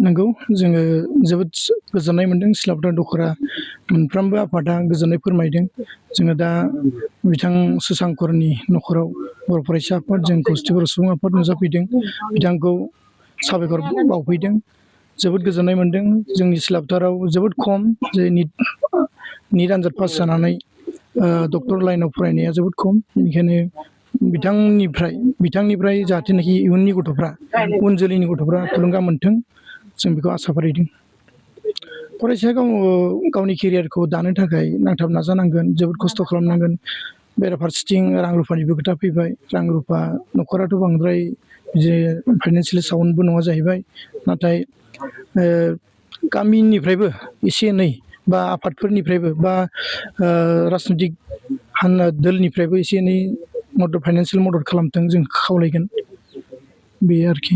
नंगौ जोङो जोबोद गोजोननाय मोनदों सिलाफोथार दख'रा मोनफ्रोमबो आफादा गोजोननाय फोरमायदों जोङो दा बिथां सुसांकरनि नख'राव बर' फरायसा आफाद जों खौसेथि बर' सुबुं आफाद नुजाफैदों बिथांखौ साबायखर बावफैदों जोबोद गोजोननाय मोनदों जोंनि सिलाफोथाराव जोबोद खम जे निट आनजाद पास जानानै डक्टर लाइनाव फरायनाया जोबोद खम बेनिखायनो बिथांनिफ्राय जाहाथेनाखि इयुननि गथ'फ्रा उन जोलैनि गथ'फ्रा थुलुंगा मोन्थों जों बेखौ आसा फारिदों फरायसाया गावनि केरियारखौ दानो थाखाय नांथाब नाजानांगोन जोबोद खस्थ' खालामनांगोन बेराफारसेथिं रां रुफानिबो खोथा फैबाय रां रुफा नख'राथ' बांद्राय जे फाइनान्सियेलि साउन्डबो नङा जाहैबाय नाथाय गामिनिफ्रायबो एसे एनै बा आफादफोरनिफ्रायबो बा राजनितिक दोलनिफ्रायबो एसे एनै फाइनान्सियेल मदद खालामथों जों खावलायगोन बे आरोखि